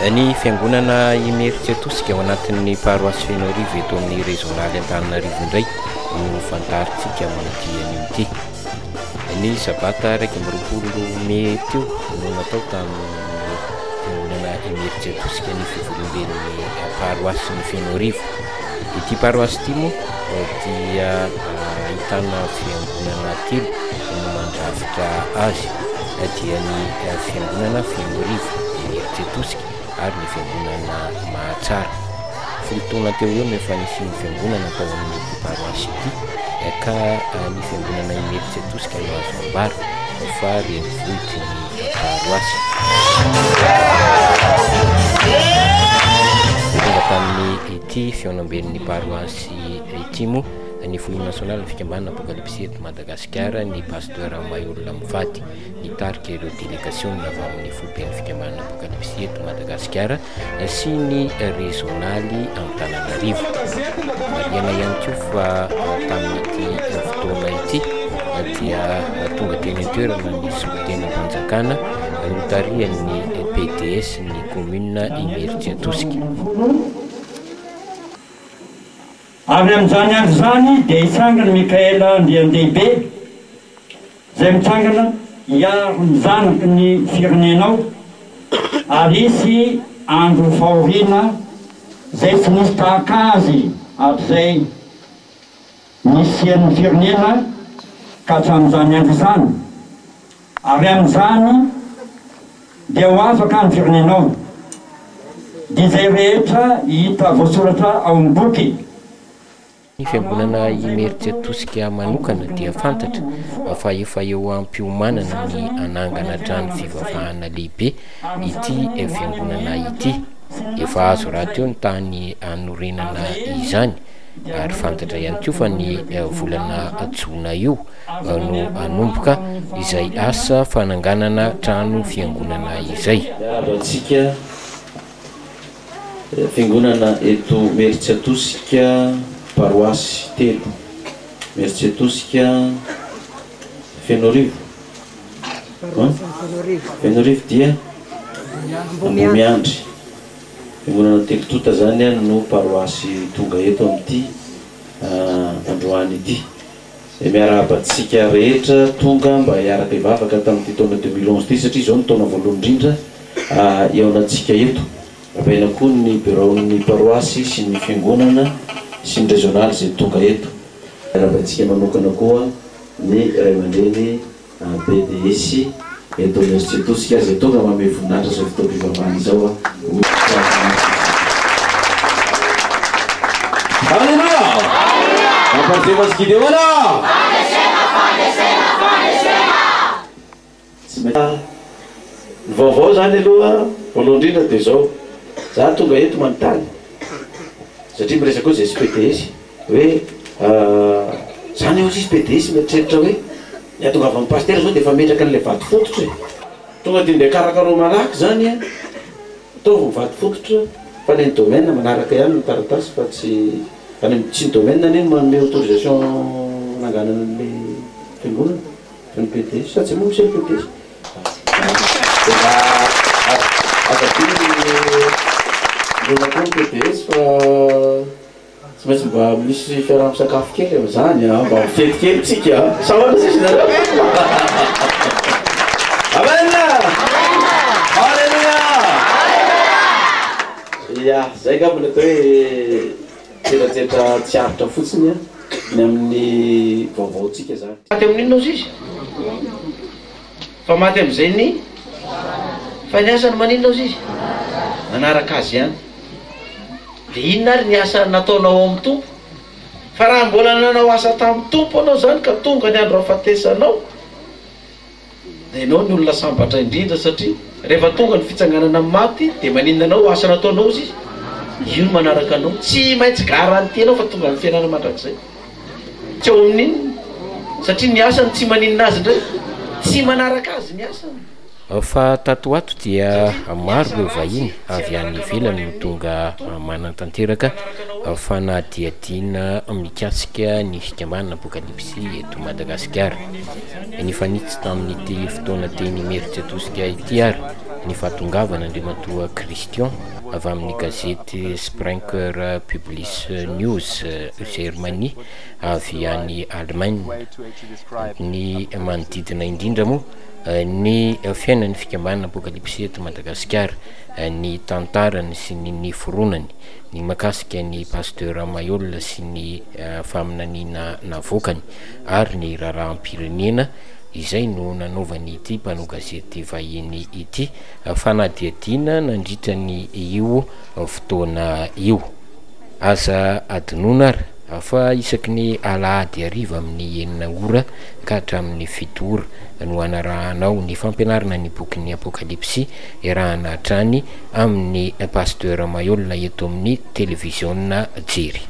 Ny fiangonana Imerintsiatosika ao anatin'ny paroasy Fenoarivo eto amin'ny rezionaly Antananarivo indray no fantarintsika amin'ity anio ity. Ny sabata 21 mey teo no natao tamin'ny fiangonana Imerintsiatosika ny fivoriamben'ny paroasin'i Fenoarivo. Ity paroasy ity moa dia ahitana fiangonana telo no mandrafitra azy dia ny fiangonana Fenoarivo, Imerintsiatosika ary ny fiangonana Mahatsara. 10 taona teo ho eo no efa nisian'ny fiangonana tao amin'ity paroasy ity ka ny fiangonana Imerintsiatosika no azo ambara fa renivohitry ny paroasy. Tonga tamin'ity fihaonamben'ny paroasy ity moa ny filoha nasionalin'ny fikambanana Apokalypsy eto Madagasikara, ny Pasteur Maheolona Mivady. Nitarika ireo delegasiona avy amin'ny foiben'ny fikambanana Apokalypsy eto Madagasikara sy ny rezionaly Antananarivo. Marihana ihany koa fa tamin'ity fotoana ity dia tonga teny an-toerana ny solontenam-panjakana notarihan'ny PDS ny kaominina Imerintsiatosika. Ary amin'izany andro izany dia hitsangana Mikaela andrian-dehibe, Izay mitsangana hiaro ny zanaky ny firenenao, ary hisy andro fahoriana izay tsy nisy tahaka azy hatrizay nisian'ny firenena ka hatramin'izany andro izany, ary amin'izany dia ho afaka ny firenenao, dia izay rehetra hita voasoratra ao amin'ny boky. Ny fiangonana Imerintsiatosika manokana dia fantatra fa efa eo am-piomanana ny hanangana trano fivavahana lehibe ity fiangonana ity. Efa azo rahateo ny tany hanorenana izany ary fantatra ihany koa fa ny volana jona io no hanomboka izay asa fananganana trano fiangonana izay. Miarahaba antsika Fiangonana eto Imerintsiatosika, Paroasy telo, Imerintsiatosika, Fenoarivo, Fenoarivo dia Ambohimiandry. Fiangonana telo tonta izany no paroasy tonga eto amin'ity androany ity. Dia miarahaba antsika rehetra tonga mba hiaraka hivavaka tamin'ity taona 2011 ity satria izao no taona voalohany indrindra hihaonantsika eto. Arahabaina koa ny biraon'ny paroasy sy ny fiangonana sy ny rezionaly izay tonga eto. Arahabaintsika manokana koa ny ray aman-dreny BDS eto Imerintsiatosika izay tonga manome voninahitra izao fotoam-pivavahana izao ho Aleloia! Mampandre azy Gideona! Fandresena, fandresena, fandresena! Tsy maintsy. Ny vaovao izany aloha voalohany indrindra dia izao, za tonga eto manontany satria miresaka hoe ZSPDS hoe zany hozy izy PDS mieritreritra hoe ny hatongavan'ny pasitera zao dia efa ametraka an'ilay vato fototra e! Tonga dia ndeha karakarao malaky zany an! Ataovy ny vato fototra fa ny an'ny domaine manaraka ihany ny taratasy fa tsy any amin'ny tsy ny domaine anie no manome autorisation hananganana an'ilay fiangonana fa ny PDS sa tsy moa misy ny PDS? Dia mba aza adino ny mirona koa ny PDS fa tsy maintsy mba misy fiaraha-misakafo kely amin'izany an, mba mifety kely tsika an, sa ahoana sisa nareo? Amen! Alléluia! Ya, zay angamba ny atao hoe tsetratsetra tsy aritra fotsiny an, ny amin'ny vaovaontsika zany. Maty amin'inona ozy izy? Fa maty amin'izay ny Fa ny asany maninona ozy izy? Manaraka azy ihany. Dia inona ary ny asa nataonao ao amin'ny Tompo? Fa raha mbola nanao asa tamin'ny Tompo anao izany ka tonga ny andro hahafatesanao, dia ianao ny olona sambatra indrindra satria rehefa tonga ny fitsanganana amin'ny maty dia maninona anao asa nataonao ozy izy? Io no manaraka anao. Tsy maintsy garantie anao fa tonga amin'ny fiainana mandrakizay. Tsy ao amin'inona satria ny asany tsy maninona azy indray. Tsy manaraka azy ny asany. Fa tato ho ato dia maro ireo vahiny avy any ivelany no tonga manatanteraka fanadihadiana mikasika ny fikambanana Apokalypsy eto Madagasikara. Nifanitsy tamin'ity fotoana teny Imerintsiatosika ity ary. ny fahatongavan'Andriamatoa Christian avy amin'ny gazety Springer Publis News Germany avy any Allemagne. Ny manodidina indrindra moa ny fiainan'ny fikambanana Apokalypsy eto Madagasikara, ny tantarany sy ny niforonany, ny mahakasika ny Pasteur Mailhol sy ny faminaniana navoakany ary ny raharaham-pirenena izay no nanaovan'ity mpanao gazety vahiny ity fanadihadiana nandritra ny io fotoana io. Aza adinoina ary fa isaky ny alahady hariva amin'ny enina ora ka hatramin'ny fito ora no hanarahanao ny fampianarana ny bokin'ny Apokalypsy iarahana hatrany amin'ny Pasteur Mailhol eto amin'ny televiziona Jery.